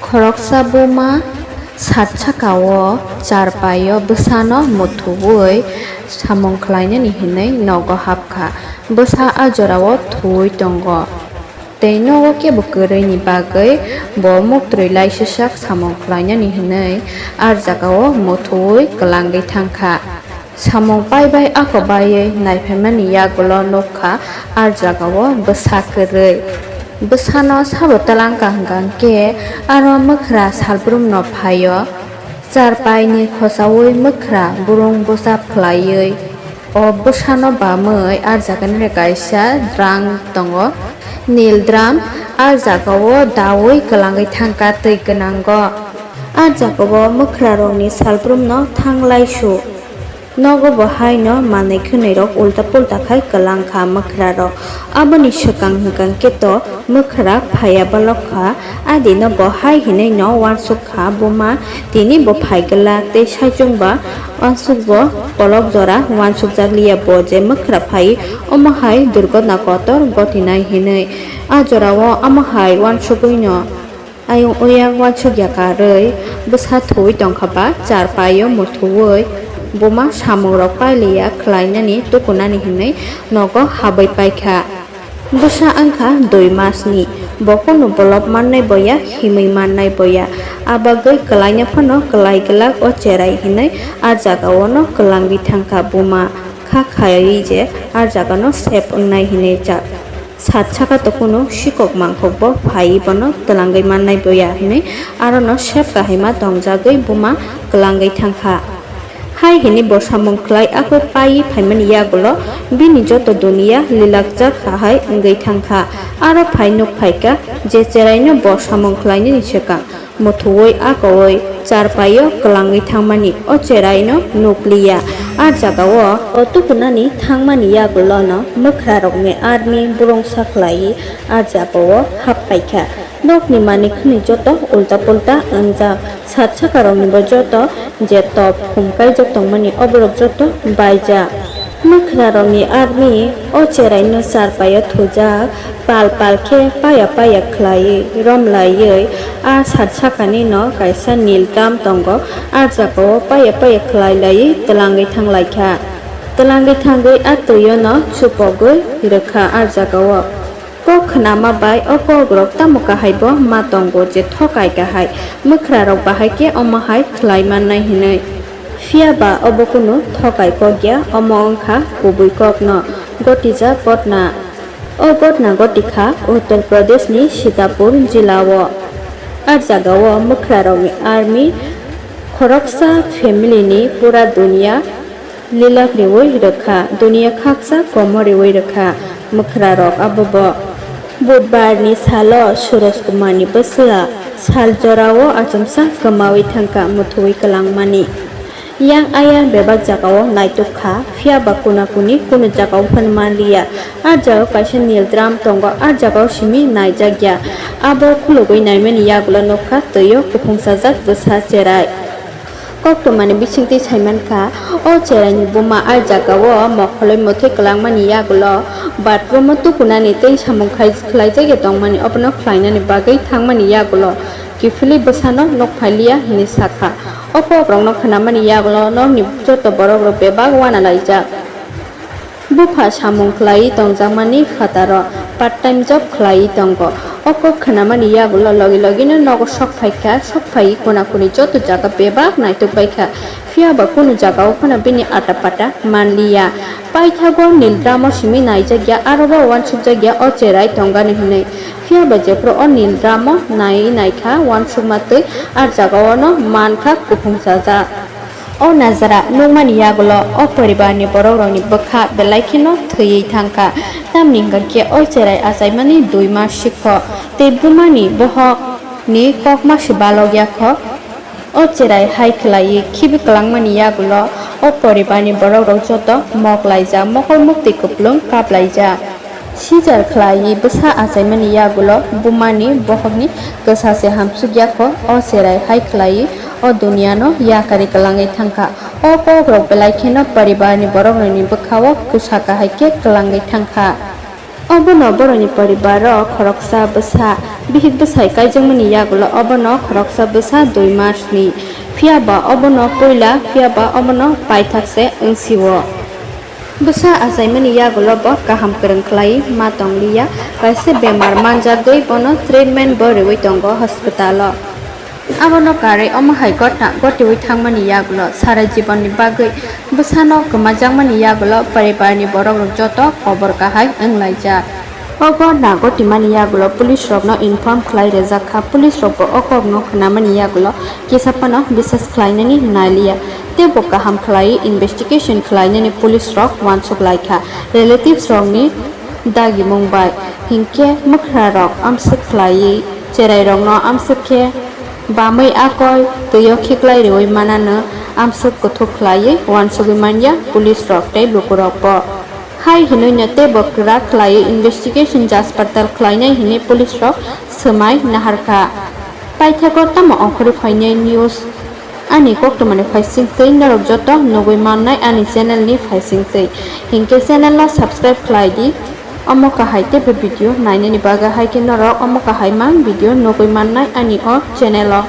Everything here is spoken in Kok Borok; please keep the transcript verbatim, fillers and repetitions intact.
Khoroksa buma sat saka-o charpai-o bwsano muthuwi samung khlainani hwnwi nogo hapkha. Bwsa a jora-o thuwi tongo, tei nogo kebo kwrwini bagwi bo muktwi laisisak samung khlainani hwnwi a jagao muthuwi kwlangwi thangkha. Samung pai bai ako baiwi naiphaimani yagulo nukha a jagao bwsa kwrwi. Bwsano sabo twlangkha hwnkha khe aro mwkhra salbrumno phaio. Charpaini khosaui mwkhra burung bwsa phlaiwi o bwsano bamwi a jagani kaisa drum tongo. Nil drum a jagao daui kwlangwi thangkha twi gwnango. A jagao mwkhrarokni salbrumno thanglaisu. Nogo bo haino manwi khwnwirok ulta pulta khai kwlangkha mwkhrarok. Aboni swkang hwnkha khe to mwkhra phaiya balokha, adino bo hai hinwino uansukha buma tini bo phai glak tei saichung ba uansukbo kolok jora uansukjakliya bo je mwkhra phai omo hai durgotna kotor gotinai hinwi. A jorao omo hai uansugwino Ayung oyang uansukya karwi bwsa thuwi tongkha ba charpaio muthuwi buma samungrok pailiya khlainani tukunani hinwi nogo habwi paikha. Bwsa wngkha dui masni, bo kunu bolop mannai boya, himwi mannai boya, a bagwi kwlaina phano kwlai glak o cherai hinwi a jagaono kwlangwi thangkha buma kha khaiwi je a jagano sep wngnai hinwi cha. Sat saka to kunu sikok mangkhokbo phaiwi bono twlangwi mannai boya hinwi arono sep kahaima tongjagwi buma kwlangwi thangkha. Hai hinwi bo samung khlai akwk paiwi phaimani yagulo bini joto duniya lilakjak kahai wngwi thangkha. Aro phai nuk phaikha je cheraino bo samung khlainani swkang. Muthuwi akowi charpaio kwlangwi thangmani o cheraino nukliya. A jagao o tukunani thangmani yagulono mwkhrarokni army burungsa khlaiwi a jagao happaikha. Nokni manwi khwnwi joto ulta pulta wngjak. Sat sakaroknibo joto je top humkaijak tongmani oborok joto baijak. Mwkhrarokni army o cheraino charpaio thujak. Pal pal khe paya paya khlaiwi romlaiwi a sat sakani no kaisa nil drum tongo, a jagao paya paya khlai laiwi twlangwi thang laikha. Twlangwi thangwi a twio no chupogwi rwkha a jagao. Kok khnama bai o kokrok tamo kahai bo ma tongo je thokai kahai, mwkhrarok bahai khe omo hai khlai mannai hinwi. Phiya ba obo kunu thokai kok ya, omo wngkha kubui kokno gotijak gotna. O gotna gotikha Uttar Pradeshni Sitapur jilao. A jagao mwkhrarokni army khoroksa family ni pura duniya lilak riwi rwkha, duniya khaksa komo riwi rwkha mwkhrarok abobo. Budbar ni salo Suraj Kumar ni bwsla sal jorao achomsa kwmawi thangkha muthuwi kwlangmani. Yang ayang bebak jagao naituk kha, phiya ba kuna kuni kunu jagao phano manliya. A jagao kaisa nil drum tongo, a jagao simi naijakya. Abo khulugwi naimani yagulo nukha twio kuphungsajak bwsa cherai. Koktwmani bisingtwi saimankha, o cheraini buma a jagao mokholwi mwthwi kwlangmani yagulo bathroom-o tukunani tei samung khai-, khlaijakya tongmani, obono khlainani bagwi thangmani yagulo kiphilwi bwsano nukphailiya hinwi sakha. O kokrokno khnamani yagulo nokni joto borokrok bebak uanalaijak. Bupha samung khlaiwi tongjakmani phataro part time job khlaiwi tongo. O kok khnamani yagulo logi logino nogo sok phaikha, sok phaiwi kuna kuni joto jaga bebak naituk baikha. Phiya ba kunu jagao phano bini ata pata manliya. Paithago nil drum-o simi naijakya, arobo uansukjakya o cherai tongani hinwi. Phiya ba jephru o nil drum-o naiwi naikha uansukma twi a jagaono mankha kuphungsajak. O najra nukmani yagulo o poribarni borokrokni bwkha belai kheno thwiwi thangkha. Tamni hwnkha khe o cherai achaimani dui mas sikho tei bumani bohokni kokma se balok yakho. O cherai hai khlaiwi khibi kwlangmani yagulo o poribarni borokrok joto mok laijak, mokol muktwi kwplwng kap laijak. Sijar khlaiwi bwsa achaimani yagulo bumani bohokni kwsa se hamsuk yakho, o cherai hai khlaiwi o duniyano yakarwi kwlangwi thangkha. O kokrok belai kheno poribarni borokrokni bwkhao kusa kahai khe kwlangwi thangkha. Obono borokni poribaro khoroksa bwsa Bihik bwsai kaijakmani yagulo obono khoroksa bwsa dui masni, phiyaba obono puila, phiyaba obono paithak se wngsio. Bwsa achaimani yagulo bo kaham kwrwng khlaiwi ma tongliya, kaisa bemar manjagwi bono treatment bo rwui tongo hospital o. Abono karwi omo hai gotna gotiwi thangmani yagulo sara jibonni bagwi bwsano kwmajakmani yagulo poribarni borokrok joto kobor kahai wnglaijak. O gotna gotimani yagulo police rokno inform khlai rwjak kha. Police rokbo o kokno khnamani yagulo kisa phano bisas khlainani nailiya, teibo kaham khlaiwi investigation khlainani police rok uansuk laikha. Relatives rokni dagimung bai hinkhe mwkhrarok amswk khlaiwi cherairokno amswk khe bamwi akoi twio khiklai rwui manano amswk kuthuk khlaiwi uansugwi manya police rok tei lukurokbo. Hai hinwino teibo kwrak khlaiwi investigation jaspartal khlainai hinwi police rok swmai naharkha. Paithago tamo ongkhorwi phainai news ani koktwmani phaisingtwi norok joto nugwi mannai ani channel ni phaisingtwi. Hinkhe channel no subscribe khlai di. Omo kahai teibo video nainani bagwi hai khe norok omo kahai mang video nugwi mannai ani o channel o.